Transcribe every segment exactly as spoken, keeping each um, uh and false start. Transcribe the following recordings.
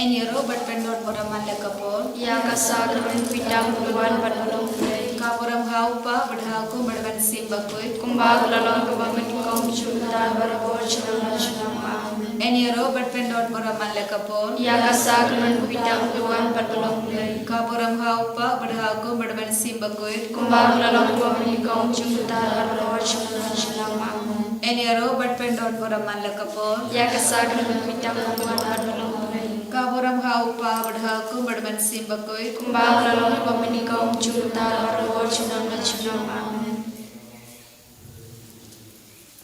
Ïaroh bad pyndot bad ïa ka por. Ïa ka sakrament pyndonkam bad ïa ka por. Ka burom ha u Kpa bad ha u Khun bad ha u Mynsiem Bakhuid. Kumba ka la long kaba mynnyngkong, junom bad ha ka por junom junom. Amen. Ïaroh bad pyndot bad ïa ka por. Ïa ka sakrament pyndonkam bad ïa ka por. Ka burom ha u Kpa bad ha u Khun bad ha u Mynsiem Bakhuid. Kumba ka la long kaba mynnyngkong, junom bad ha ka por junom junom. Amen. Ïaroh bad pyndot bad ïa ka por. Ïa ka sakrament pyndonkam bad ïa ka por. Ka burom ha u Kpa bad ha u Khun bad ha u Mynsiem Bakhuid. Kumba ka la long kaba mynnyngkong, junom bad ha ka por junom junom. Amen.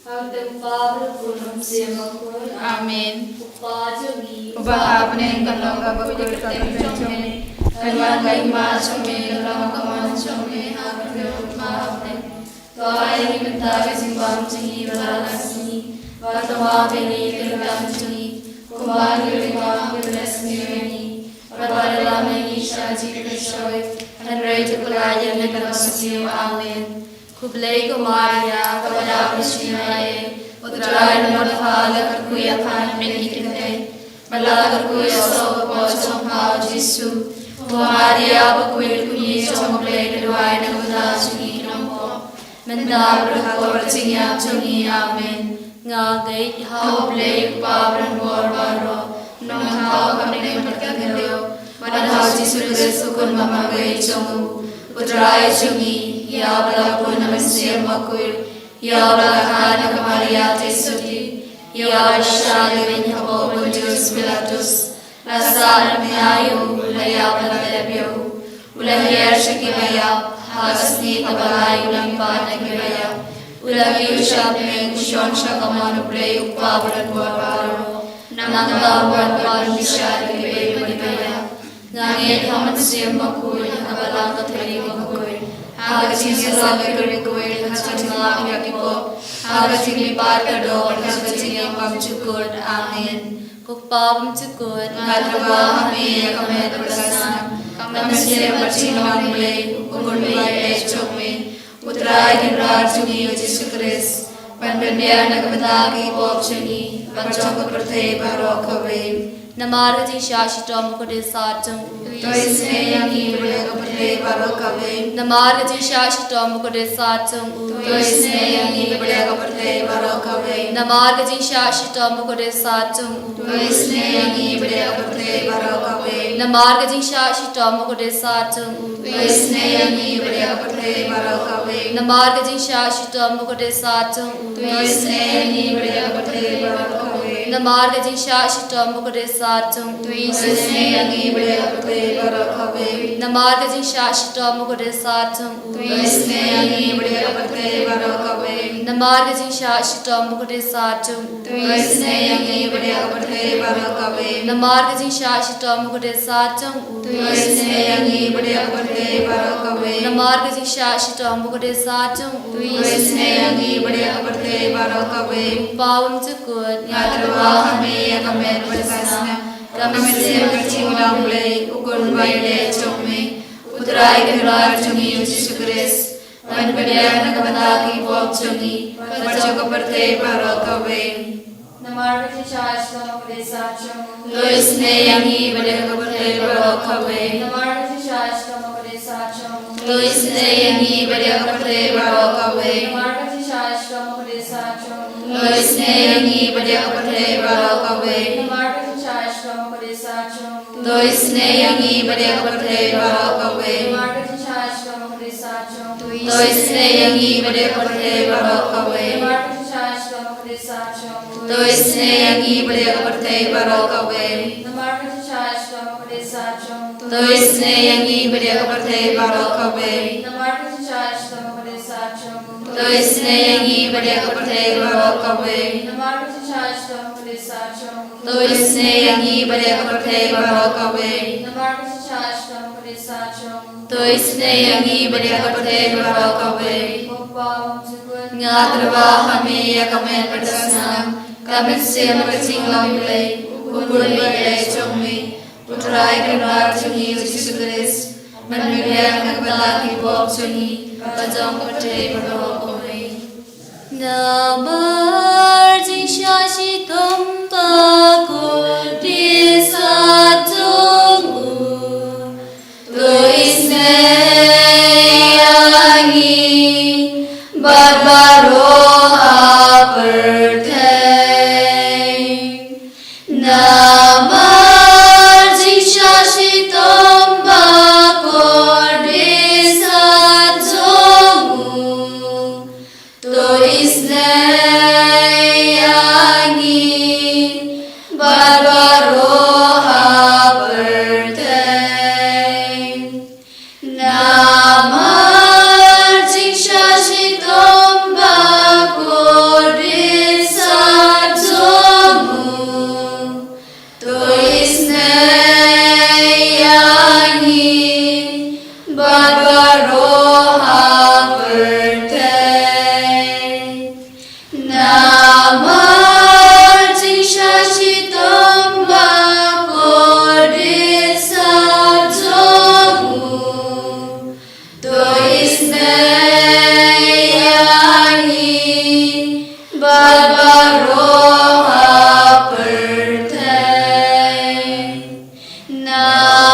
Ha ka kyrteng u Kpa bad u Khun bad u Mynsiem Bakhuid. Amen. U Kpa jong ngi uba ha bneng, kan long ka bakhuid ka kyrteng jong me. Kan wan ka hima jong me, kan long ka mon jong me ha ka khyndew kumba ha bneng. To ai ïa ngi mynta ka jingbam jong ngi ba la ka sngi, bad to map ïa ngi ki ryngkang jong ngi, kumba ngi ruh ngi map ïa kiba sngewsih ïa ngi, bad wat lam ïa ngi sha ka jingpyrshoi, hynrei to pynlait ïa ngi na ka dohsniew. Amen. Khublei ko Maria, kaba dap mynsiem ïa U Trai u don bad pha, la kyrkhu ïa pha na ki kynthei, bad la kyrkhu ïa u soh ka kpoh jong pha, u Jisu. Ko Maria bakhuid, ka kmie jong U Blei, to duwai na ka bynta jong ngi ki nongpop, mynta bad ha ka por jingïap jong ngi. Amen. Nga ngeit ha U Blei U Kpa badonbor baroh, U Nongthaw ha bneng bad ha ka khyndew, bad ha U Jisu Khrist, U Khun ba marwei jong u, U Trai jong ngi, ïa uba la bun na u Mynsiem Bakhuid, ïa uba la kha na ka Maria Theisotti, ïa uba la shah lywnyngkhuh hapoh u Pontius Pilatus, la sahnarphna ïa u, la ïap, la lep ïa u, u la hiar sha kiba ïap, ha ka sngi kaba lai u la mihpat na kiba ïap, u la kiew sha bneng, u shong sha ka mon U Blei U Kpa badonbor baroh. Nangta un wan ban bishar ïa kiba ïap bad kiba ïeit. Nga ngeit ha u Mynsiem Bakhuid, ha ka Balang Katholik bakhuid, ha ka jingïasyllok ïa ki riewkhuid, ha ka jingmap ïa ki pop, ha ka jingmihpat kyrduh, bad ha ka jingim bymjukut. Amen. Ko Kpa bymjukut, nga tyrwa ha me ïa ka met bad ka snam, ka mynsiem bad jinglong Blei, U Khun ba ïeit jong me, U Trai Kynrad jong ngi U Jisu Khrist, ban pynbiang na ka bynta ki pop jong ngi bad jong ka pyrthei baroh kawei. Namar ka jingshah shitom bakhuid sat jong u, to isynei ïa ngi bad ïa ka pyrthei baroh kawei. Namar ka jingshah shitom bakhuid sat jong u, to isynei ïa ngi bad ïa ka pyrthei baroh kawei. Namar ka jingshah shitom bakhuid sat jong u, to isynei ïa ngi bad ïa ka pyrthei baroh kawei. Namar ka jingshah shitom bakhuid sat jong u, to isynei ïa ngi bad ïa ka pyrthei baroh kawei. Namar ka jingshah shitom bakhuid sat jong u, to isynei ïa ngi bad ïa ka pyrthei baroh kawei. Namar ka jingshah shitom bakhuid sat jong u, to isynei ïa ngi bad ïa ka pyrthei baroh kawei. Namar ka jingshah shitom bakhuid sat jong u, to isynei ïa ngi bad ïa ka pyrthei baroh kawei. Namar ka jingshah shitom bakhuid sat jong u, to isynei ïa ngi bad ïa ka pyrthei baroh kawei. Namar ka jingshah shitom bakhuid sat jong u, to isynei ïa ngi bad ïa ka pyrthei baroh kawei. Namar ka jingshah shitom bakhuid sat jong u, to isynei ïa ngi bad ïa ka pyrthei baroh kawei. Kpa bymjukut, nga tyrwa ha me ïa ka met bad ka snam, ka mynsiem bad ka jinglong Blei, U Khun ba ïeit jong me, U Trai Kynrad jong ngi U Jisu Khrist, ban pynbiang na ka bynta ki pop jong ngi bad jong ka pyrthei baroh kawei. Namar ka jingshah shitom bakhuid sat jong u, to isynei ïa ngi bad ïa ka pyrthei baroh kawei. Namar ka jingshah shitom bakhuid sat jong u, to isynei ïa ngi bad ïa ka pyrthei baroh kawei. Namar ka jingshah shitom bakhuid sat jong u, to isynei ïa ngi bad ïa ka pyrthei baroh kawei. Namar ka jingshah shitom bakhuid sat jong u, to isynei ïa ngi bad ïa ka pyrthei baroh kawei. Namar ka jingshah shitom bakhuid sat jong u, to isynei ïa ngi bad ïa ka pyrthei baroh kawei. Namar ka jingshah shitom bakhuid sat jong u, to isynei ïa ngi bad ïa ka pyrthei baroh kawei. Namar ka jingshah shitom bakhuid sat jong u, to isynei ïa ngi bad ïa ka pyrthei baroh kawei. Namar ka jingshah shitom bakhuid sat jong u, to isynei ïa ngi bad ïa ka pyrthei baroh kawei. Namar ka jingshah shitom bakhuid sat jong u, to isynei ïa ngi bad ïa ka pyrthei baroh kawei. Namar ka jingshah shitom bakhuid sat jong u, to isynei ïa ngi bad ïa ka pyrthei baroh kawei. Ko Kpa bymjukut, nga tyrwa ha me ïa ka met bad ka snam, ka mynsiem bad ka jinglong Blei, U Khun ba ïeit jong me, U Trai Kynrad jong ngi U Jisu Khrist, ban pynbiang na ka bynta ki pop jong ngi bad jong ka pyrthei baroh kawei. Namar jingshah shitom bakhuid sat Isynei ïa ngi bad baroh ha pyrthei. Namar jingshah shitom bakordit jong u, to isynei ïa ngi bad baroh ha pyrthei. Namar jingshah shitom bakordit jong u, to isynei ïa ngi bad baroh ha pyrthei. Namar jingshah shitom bakordit jong u, to isynei ïa ngi bad baroh ha pyrthei.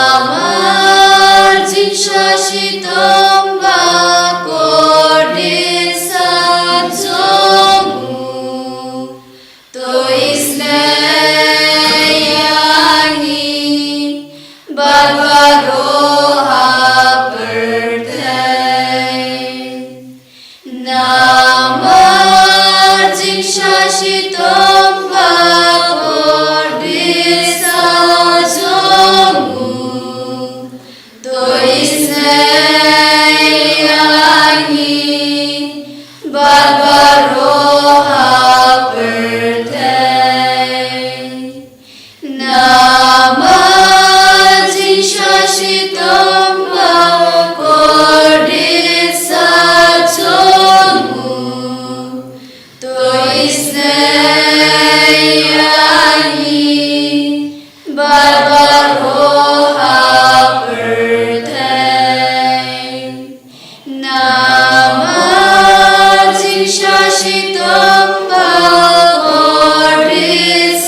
Namar jingshah shitom bakordit jong u, to isynei ïa ngi bad baroh ha pyrthei. Namar jingshah shitom bakordit jong u, to isynei ïa ngi bad baroh ha pyrthei. Namar jingshah shitom bakordit jong u, to isynei ïa ngi bad baroh ha pyrthei. Namar jingshah shitom bakordit jong u, to isynei ïa ngi bad baroh ha pyrthei. Namar jingshah shitom bakordit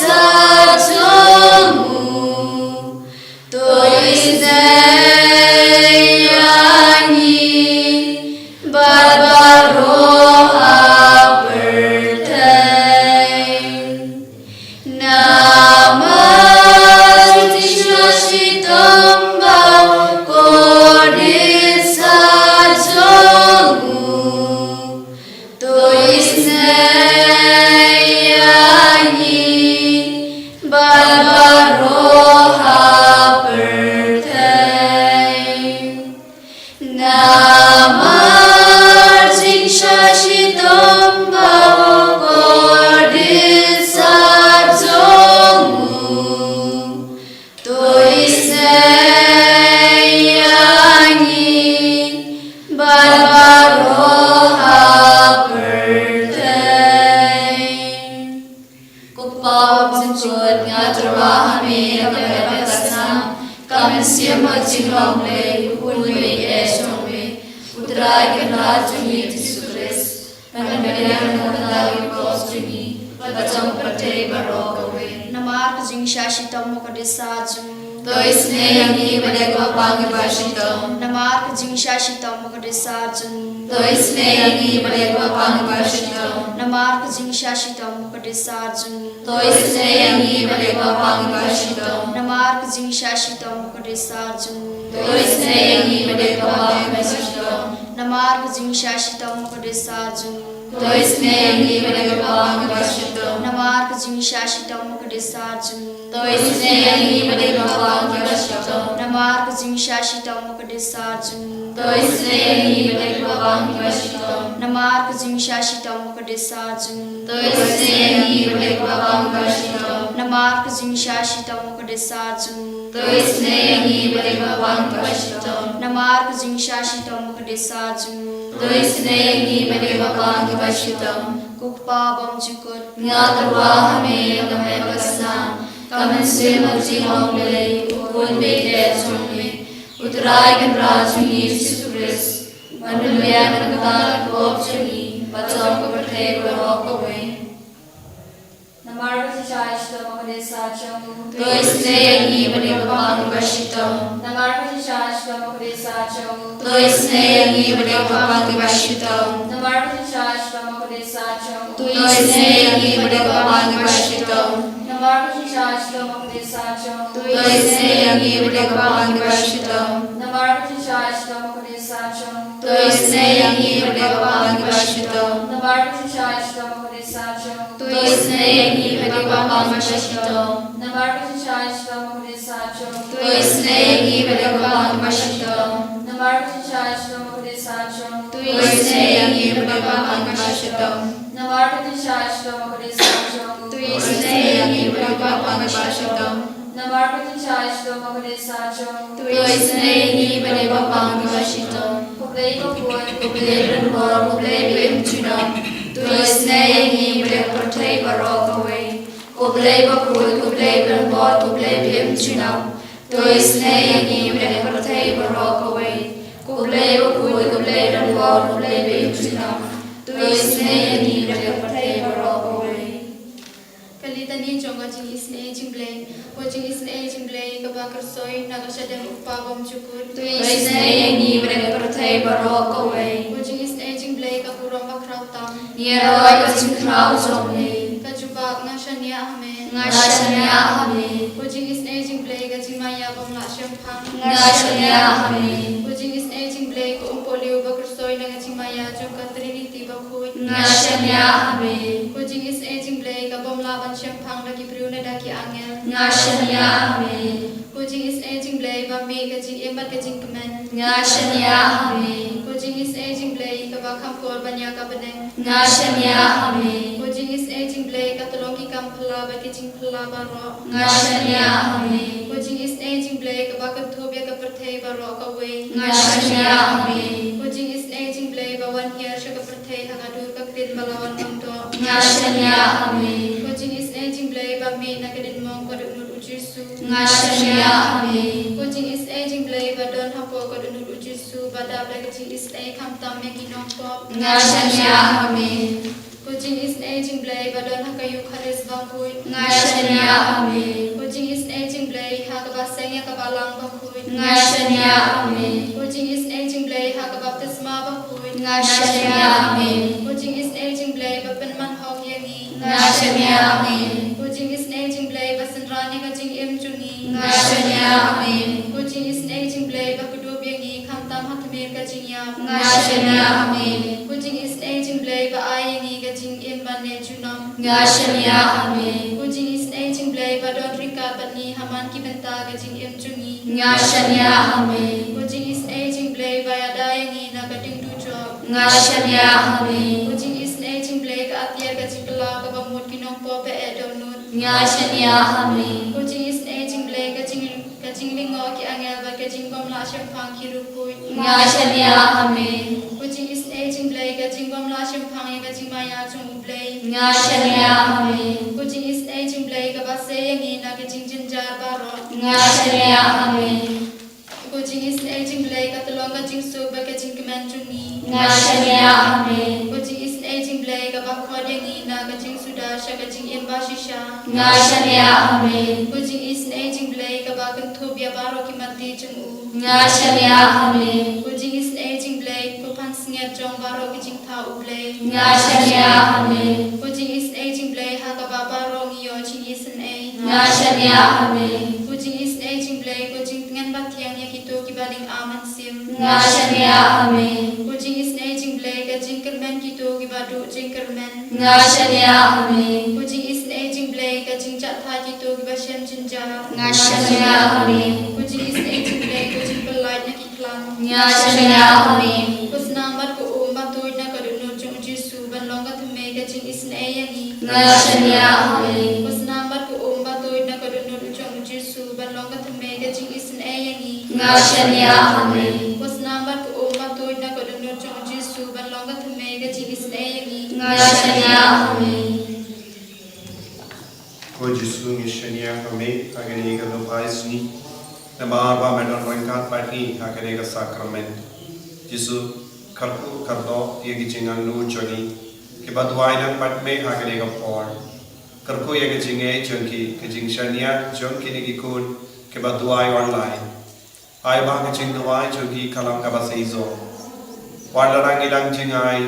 jong u, to isynei ïa ngi bad baroh ha pyrthei. Namar jingshah shitom bakordit jong u, to isynei ïa ngi bad baroh ha pyrthei. Ko Pa ba bymjukut, nga tyrwa ha me ïa ka bynta ka snam, ka mynsiem bad jinglong Blei, u Khun baieit jong me, U Trai Kynrad jong ngi Jisu Khrist, ban pynbiang na ka bynta ki pop jong ngi bad jong ka pyrthei baroh kawei. Namar ka jingshah shitom bakordit jong u, to isynei ïa ngi bad ïa kiba pang kiba shitom. Namar ka jingshah shitom bakordit jong u, to isynei ïa ngi bad ïa kiba pang kiba shitom. Namar ka jingshah shitom bakordit jong u, to isynei ïa ngi bad ïa kiba pang kiba shitom. Namar ka jingshah shitom bakordit jong u, to isynei ïa ngi bad ïa kiba pang kiba shitom. Namar ka jingshah shitom bakordit jong u, to isynei ïa ngi bad ïa kiba pang kiba shitom. Namar ka jingshah shitom bakordit jong u, to isynei ïa ngi bad ïa kiba pang kiba shitom. Namar ka jingshah shitom bakordit jong u, to isynei ïa ngi bad ïa kiba pang kiba shitom. Namar ka jingshah shitom bakordit jong u, to isynei ïa ngi bad ïa kiba pang kiba shitom. Namar ka jingshah shitom bakordit jong u, to isynei ïa ngi bad ïa kiba pang kiba shitom. Namar ka jingshah shitom bakordit jong u, to isynei ïa ngi bad ïa kiba pang kiba shitom. Ko Pa ba bymjukut, nga tyrwa ha me ïa ka bynta ka snam, ka mynsiem bad jinglong Blei, U Khun baieit jong me, U Trai Kynrad jong ngi Jisu Khrist, ban pynbiang na ka bynta ki pop jong ngi bad jong ka pyrthei baroh kawei. Namar ka jingshisha shitom ka dei sa jong u. To isynei ïa ngi bad ïa ka bang kaba shitom. Namar ka jingshisha shitom ka dei sa jong u. To isynei ïa ngi bad ïa ka bang kaba shitom. Namar ka jingshisha shitom ka dei sa jong u. To isynei ïa ngi bad ïa ka bang kaba shitom. Namar ka jingshisha shitom ka dei sa jong u. To isynei ïa ngi bad ïa ka bang kaba shitom. Namar ka jingshisha shitom ka dei sa jong u. To isynei ïa ngi bad ïa ka bang kaba shitom. Namar ka jingshisha shitom ka dei sa jong u. To isynei ïa ngi bad ïa ka bang kaba shitom. Namar ka jingshisha shitom ka dei sa jong u. To isynei ïa ngi bad ïa ka bang kaba shitom. Namar ka jingshisha shitom ka dei sa jong u. To isynei ïa ngi bad ïa ka bang kaba shitom. Namar ka jingshisha shitom ka dei sa jong u. To isynei ïa ngi bad ïa ka bang kaba shitom. Namar ka jingshisha shitom ka dei sa jong u. To isynei ïa ngi bad ïa ka bang kaba shitom. Ko Blei bakhuid, ko Blei donbor, ko Blei ba im junom. To isynei ïa ngi bad ïa ka pyrthei baroh kawei. Ko Blei bakhuid, ko Blei donbor, ko Blei ba im junom. To isynei ïa ngi bad ïa ka pyrthei baroh kawei. Ko Blei bakhuid, ko Blei donbor, ko Blei ba im junom. To isynei ïa ngi bad ïa ka pyrthei baroh kawei. Ka litani jong ka jingisynei jingblei. Ko jingisynei jingblei kaba kyrsoi na ka shadem u Kpa bymjukut. To isynei ïa ngi bad ïa ka pyrthei baroh kawei. Ko jingisynei jingblei ka burom bakhraw tam. Ngi ïaroh ïa ka jingkhraw jong me. Ka jubab, nga shaniah ha me. Nga shaniah ha me. Ko jingisynei jingblei ka jingmaïa bym lah shemphang. Nga shaniah ha me. Ko jingisynei jingblei ka umpohliew ba kyrsoi na ka jingmaïa jong ka Trinity bakhuid. Nga shaniah ha me. Ko jingisynei jingblei ka bym lah ban shemphang da ki briew ne da ki angel. Nga shaniah ha me. Ko jingisynei jingblei ba mih ka jingim bad ka jingkmen. Nga shaniah ha me. Ko jingisynei jingblei kaba kham por ban ïa ka bneng. Nga shaniah ha me. Ko jingisynei jingblei ka tyllong ki kam phylla bad ki jingphylla baroh. Nga shaniah ha me. Ko jingisynei jingblei kaba kynthup ïa ka pyrthei baroh kawei. Nga shaniah ha me. Ko jingisynei jingblei ba wan hiar sha ka pyrthei ha ka dur ka krin ba la wan long doh. Nga shaniah ha me. Ko jingisynei jingblei ba mih na ka dien mong ka dohnud u Jisu. Nga shaniah ha me. Ko jingisynei jingblei ba don hapoh ka dohnud u Jisu ba dap da ka jingisynei khamtam ïa ki nongpop. Nga shaniah ha me. Ko jingisynei jingblei ba don ha ka Eukharist bakhuid. Nga shaniah ha me. Ko jingisynei jingblei ha kaba seng ïa ka balang bakhuid. Nga shaniah ha me. Ko jingisynei jingblei ha ka baptisma bakhuid. Nga shaniah ha me. Ko jingisynei jingblei ba pynman hok ïa ngi. Nga shaniah ha me. Ko jingisynei jingblei ba synran ïa ka jingim jong ngi. Nga shaniah ha me. Ko jingisynei jingblei ba kdup ïa ngi khamtam ha tmier ka jingïap. Nga shaniah ha me. Ko jingisynei jingblei ba ai ïa ngi ka jingim ban neh junom. Nga shaniah ha me. Ko jingisynei jingblei ba don ryngkat bad ngi ha man ki bynta ka jingim jong ngi. Nga shaniah ha me. Ko jingisynei jingblei ba ïada ïa ngi na ka ding dujok. Nga shaniah ha me. Ko jingisynei jingblei ka atiar ka jingkylla kaba mut ki nongpop ba eh dohnud. Nga shaniah ha me. Ko jingisynei jingblei ka jing ka jinglyngngoh ki angel bad ka jingbymlah shemphang ki riewkhuid. Nga shaniah ha me. Ko jingisynei jingblei ka jingbymlah shemphang ïa ka jingmaïa jong U Blei. Nga shaniah ha me. Ko jingisynei jingblei kaba sei ïa ngi na ka jingjynjar baroh. Nga shaniah ha me. Ko jingisynei jingblei ka tyllong ka jingsuk bad ka jingkmen jong ngi. Nga shaniah ha me. Ko jingisynei jingblei kaba khot ïa ngi na ka jingsuda sha ka jingim bashisha. Nga shaniah ha me. Ko jingisynei jingblei kaba kynthup ïa baroh ki matti jong u. Nga shaniah ha me. Ko jingisynei jingblei ko pansngiat jong baroh ki jingthaw U Blei. Nga shaniah ha me. Ko jingisynei jingblei ha kaba baroh ngi ïoh jingisynei. Nga shaniah ha me. Ko jingisynei jingblei ko jingtngen bathiang ïa kito kiba lyngba mynsiem. Nga shaniah ha me. Ko jingisynei jingblei ka jingkyrmen kito kiba duh jingkyrmen. Nga shaniah ha me. Ko jingisynei jingblei ka jingjahthait kito kiba shem jynjar. Nga shaniah ha me. Ko jingisynei jingblei ko jingpyllait na ki khlam. Nga shaniah ha me. Ko snam bad ko um ba tuid na ka dohnud jong U Jisu ban long ka thymmei ka jingisynei ïa ngi. Nga shaniah ha me. Ko snam bad ko um ba tuid na ka dohnud jong U Jisu ban long ka thymmei ka jingisynei ïa ngi. Nga shaniah ha me. Ko snam bad ko um ba tuid na ka dohnud jong U Jisu ban long ka thymmei ka jingisynei ïa ngi. Nga shaniah ha me. Ko Jisu, ngi shaniah ha me ha kane ka duphai sngi. Namar ba me don ryngkat bad ngi ha kane ka sakramen. Jisu, kyrkhu kyrdoh ïa ki jingangnud jong ngi kiba duwai lang bad me ha kane ka por. Kyrkhu ïa ka jingngeit jong ki, ka jingshaniah jong kine ki khun kiba duwai online. Ai ba ka jingduwai jong ki ka long kaba shisha. Wat la dang ngi dang jngai,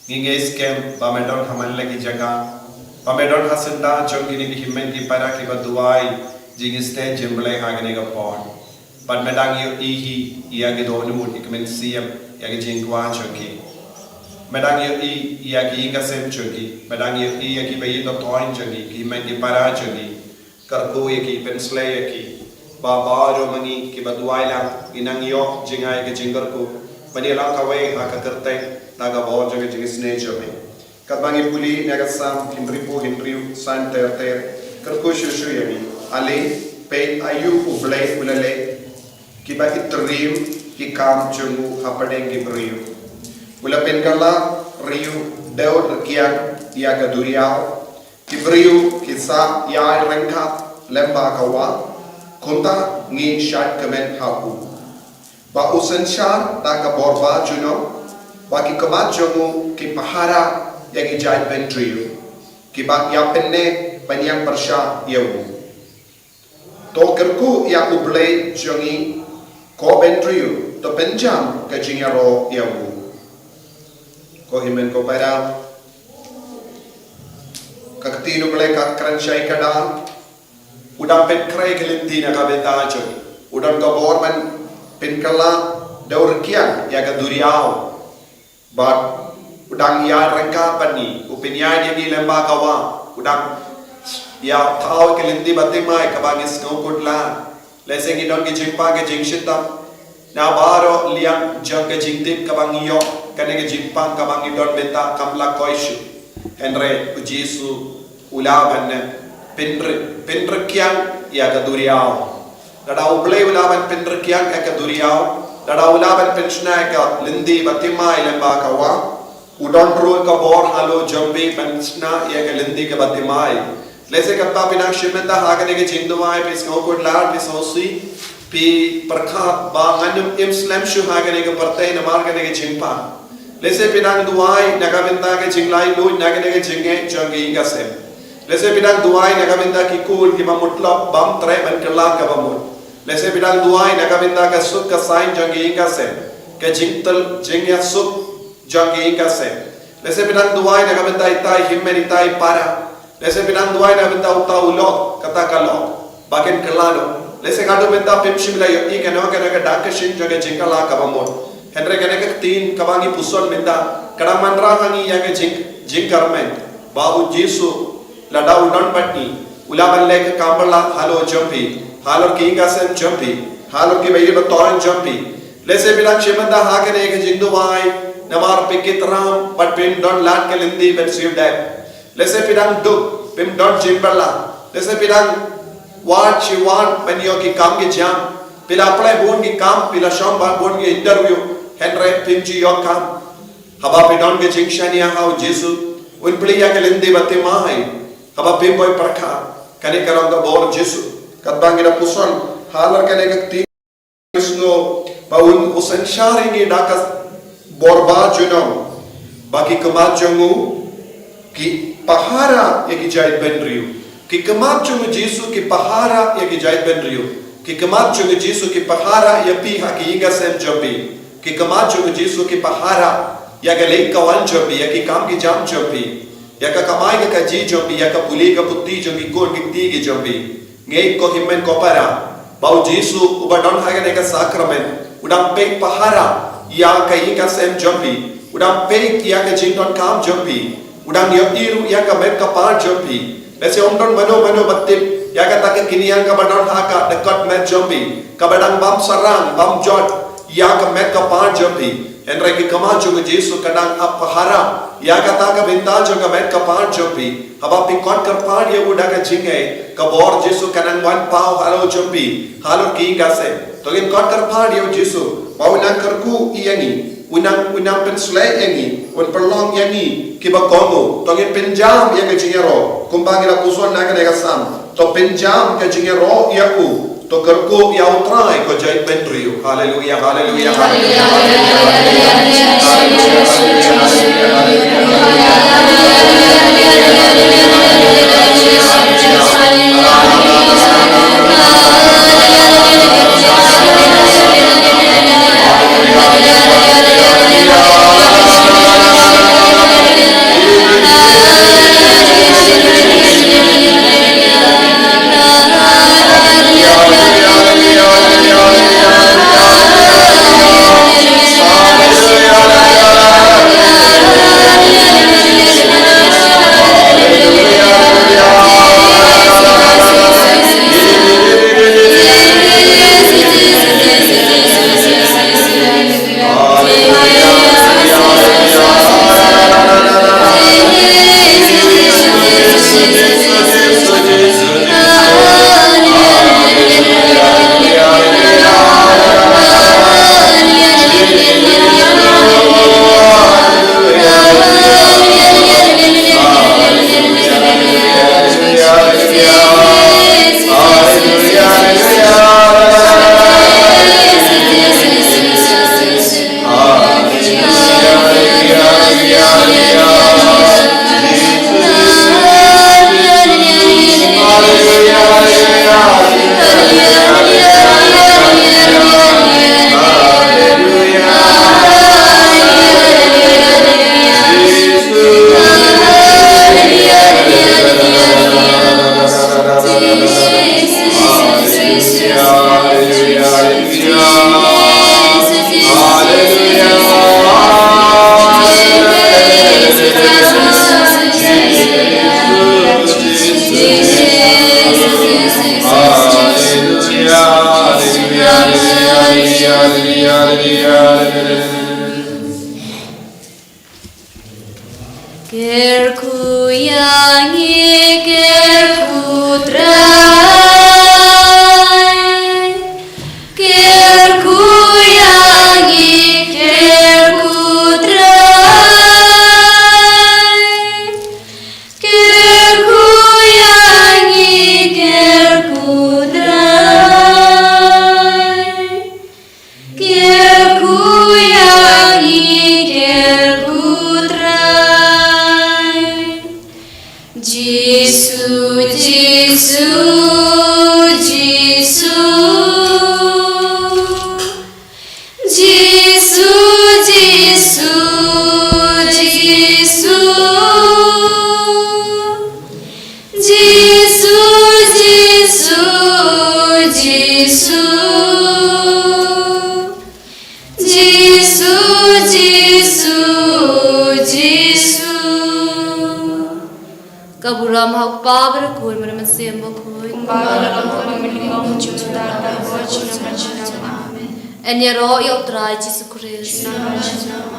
ngi ngeit skhem ba me don ha man la ki jaka, ba me don ha syndah jong kine ki hynmen ki para kiba duwai jingisynei jong U Blei ha kane ka por. Bad me dang ïohi hi ïa ki dohnud, ïa ki mynsiem, ïa ki jingkwah jong ki. Me dang ïohi hi ïa ki ïing ki sem jong ki. Me dang ïohi hi ïa kiba ïeit jong ki, ki hynmen ki para jong ki. Kyrkhu ïa ki, pynsleh ïa ki. Ba baroh ma ngi kiba duwai lang, ngi nang ïoh jngai ïa ka jingkyrkhu ban ïalam kawei ha ka kyrteng na ka bor jong ka jingisynei jong me. Katba ngi pule na ka Salm hynriewphew hynriew, Salm ter ter, kyrkhu shuh shuh ïa ngi. Ale, peit aïu U Blei u la leh, kiba itriem ki kam jong u hapdeng ki briew. U la pynkylla riew dewrkiang ïa ka duriaw, ki briew ki sah ïai ryngkat lem bad ka wah, kumta ngi shad kmen ha u. Ba u synshar da ka bor ba junom, ba ki khmat jong u ki pahara ïa ki jaitbynriew, kiba ïa pynneh pynïap pyrshah ïa u. To kyrkhu ïa U Blei jong ngi, ko bynriew, to pynjam ka jingïaroh ïa u. Ko hynmen ko para, ka ktien U Blei ka kren shai ka dang, u dang pynkhreh ka lynti na ka bynta jong ngi. U don ka bor ban pynkylla dewrkiang ïa ka duriaw. Bad u dang ïaid ryngkat bad ngi, u pynïaid ïa ngi lem bad ka wah, u dang ïa thaw ka lynti bathymmai kaba ngi sngewkhuslai. Lehse ngi don ka jingpang ka jingshitom na baroh liang jong ka jingtip kaba ngi ïoh, kane ka jingpang kaba ngi don mynta kam lah koi shuh. Hynrei U Jisu u lah ban pynrek, pynrek kiang ïa ka duriaw. Lada U Blei u lah ban pynrek kiang ïa ka duriaw, lada u lah ban pynshna ïa ka lynti bathymmai lem bad ka wah, u don ruh ka bor halor jong phi ban shna ïa ka lynti kaba bathymmai. Lehse katba phi nang shim mynta ha kane ka jingduwai, phi sngewkhuslai, phi sngewsih, phi pyrkhat ba ngan ym im slem shuh ha kane ka pyrthei namar kane ka jingpang. Lehse phi nang duwai na ka bynta ka jinglaitluid na kane ka jingngeit jong ka ïing ka sem. Lehse phi nang duwai na ka bynta ki khun kiba mut lok bym treh ban kylla kaba mut. Lehse phi nang duwai na ka bynta ka suk ka saiñ jong ka ïing ka sem, ka jingtip jingïasuk jong ka ïing ka sem. Lehse phi nang duwai na ka bynta itai hynmen itai para. Lehse phi nang duwai na ka bynta uta u lok, kata ka lok ba kin kylla noh. Lehse ka don mynta phim shym la ïohi kano kano ka dak ka shin jong ka jingkylla kaba mut. Hynrei kane ka ktien kaba ngi puson mynta ka dang wanrah ha ngi ïa ka jing, jingkyrmen ba U Jisu lada u don bad ngi, u lah ban leh ka kam ba lah halor jong phi, halor ka ïing ka sem jong phi, halor kiba ïeit ba tyrkhong jong phi. Lehse phi nang shim mynta ha kane ka jingduwai namar phi kit ram bad phim don lad ka lynti ban siew dep. Lehse phi dang duk, phim don jingbylla. Lehse phi dang wad shi wad ban ïoh ki kam ki jam. Phi la apply bun ki kam, phi la shong bad bun ki interview, hynrei phim ju ïoh kam. Haba phi don ka jingshaniah ha U Jisu, un plie ïa ka lynti bathymmai. Haba phim poi pyrkhat, kane ka long ka bor Jisu. Katba ngi da puson halor kane ka ktien, sngew ba un, u synshar ïa ngi da ka bor ba junom, ba ki khmat jong u ki pahara ïa ki jaitbynriew. Ki khmat jong U Jisu ki pahara ïa ki jaitbynriew. Ki khmat jong U Jisu ki pahara ïa phi ha ka ïing ka sem jong phi. Ki khmat jong U Jisu ki pahara ïa ka leit ka wan jong phi, ïa ki kam ki jam jong phi, ïa ka kamai ka kajih jong phi, ïa ka pule ka puthi jong ki khun ki kti ki jong phi. Ngeit ko hynmen ko para, ba U Jisu uba don ha kane ka sakramen u dang peit pahara ïa ka ïing ka sem jong phi, u dang peit ïa ka jingdonkam jong phi, u dang ïohi ruh ïa ka met ka phad jong phi. Lehse ym don mano mano ba tip ïa kata ka kynriang kaba don ha ka dkhot met jong phi, kaba dang bam sarang, bam jot ïa ka met ka phad jong phi. Hynrei ki khmat jong U Jisu ka dang ap pahara ïa kata ka bynta jong ka met ka phad jong phi. Haba phi khot kyrpad ïa u da ka jingngeit, ka bor Jisu ka nang wan paw halor jong phi, halor ka ïing ka sem. To ngin khot kyrpad ïa U Jisu ba un nang kyrkhu ïa ngi, un nang, un nang pynsleh ïa ngi, un pynlong ïa ngi kiba kohnguh. To ngin pynjam ïa ka jingïaroh kumba ngi la puson na kane ka Salm. To pynjam ka jingïaroh ïa u. To kyrkhu ïa U Trai ko jaitbynriew. Haleluia, haleluia, haleluia, haleluia. Kyrkhu ïa ngi, kyrkhu Trai. Kyrkhu ïa ngi, kyrkhu Trai. Kyrkhu ïa ngi, kyrkhu Trai. Kyrkhu ïa ngi, kyrkhu Trai. Jisu, Jisu, Jisu. Jisu, Jisu, Jisu. Jisu, Jisu, Jisu. Jisu, Jisu, Jisu. Ka burom ha u Kpa bad u Khun bad u Mynsiem Bakhuid. Kumba ka la long ha u mynnyngkong, junom junom, junom junom. Amen. Yn ïaroh ïa u Trai Jisu Khrist. Junom junom.